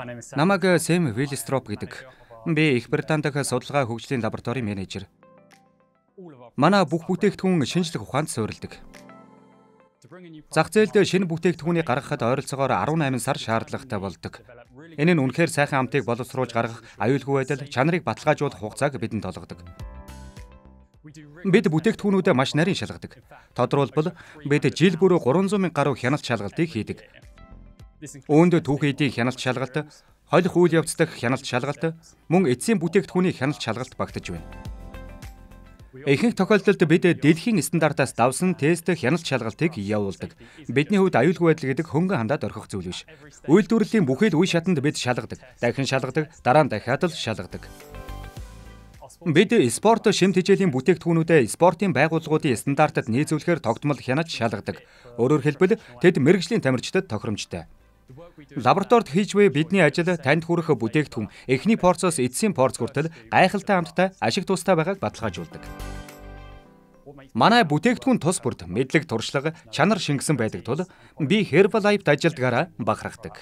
Намайг Сэм Виллистроп гэдэг. Би Их Британи дахь судалгаа хөгжлийн лабораторийн менежер. Манай бүх бүтээгдэхүүн шинжлэх ухаанд суурилдаг. Зах зээлд шинэ бүтээгдэхүүнийг гаргахад ойролцоогоор 18 сар шаардлагатай болдог. Энэ нь үнэхээр сайхан амтыг боловсруулж гаргах аюулгүй байдал, чанарыг баталгаажуулах хугацааг бидэнд олгодог. Бид бүтээгдэхүүнүүдээ маш нарийн шалгадаг. Тодорхойлбол бид жил бүр 300 мянга гаруй хяналт шалгалтыг хийдэг. Үүнд түүхий эдийн хяналт шалгалт, холих үйл явц дахь хяналт шалгалт, мөн эцсийн бүтээгдэхүүний хяналт шалгалт багтаж байна. Ихэнх тохиолдолд бид дэлхийн стандартаас давсан тест хяналт шалгалтыг явуулдаг. Бидний хувьд аюулгүй байдал гэдэг хөнгөн хандаад орхих зүйл биш. Үйлдвэрлэлийн бүхий л үе шатанд бид шалгадаг. Дахин шалгадаг, дараа нь дахиад л шалгадаг. Бид спорт шим тэжээлийн бүтээгдэхүүнүүдээ спортын байгууллагуудын стандартад нийцүүлэхээр тогтмол хянаж шалгадаг. Өөрөөр хэлбэл тэд мэргэжлийн тамирчдад тохиромжтой. Лабораторид хийж буй бидний ажил танд хүрэх бүтээгдэхүүн эхний порцоос эцсийн порц хүртэл гайхалтай амттай, ашиг тустай байгааг баталгаажуулдаг. Манай бүтээгдэхүүн тус бүрд мэдлэг, туршлага, чанар шингэсэн байдаг тул би Herbalife-д ажилладгаараа бахархдаг.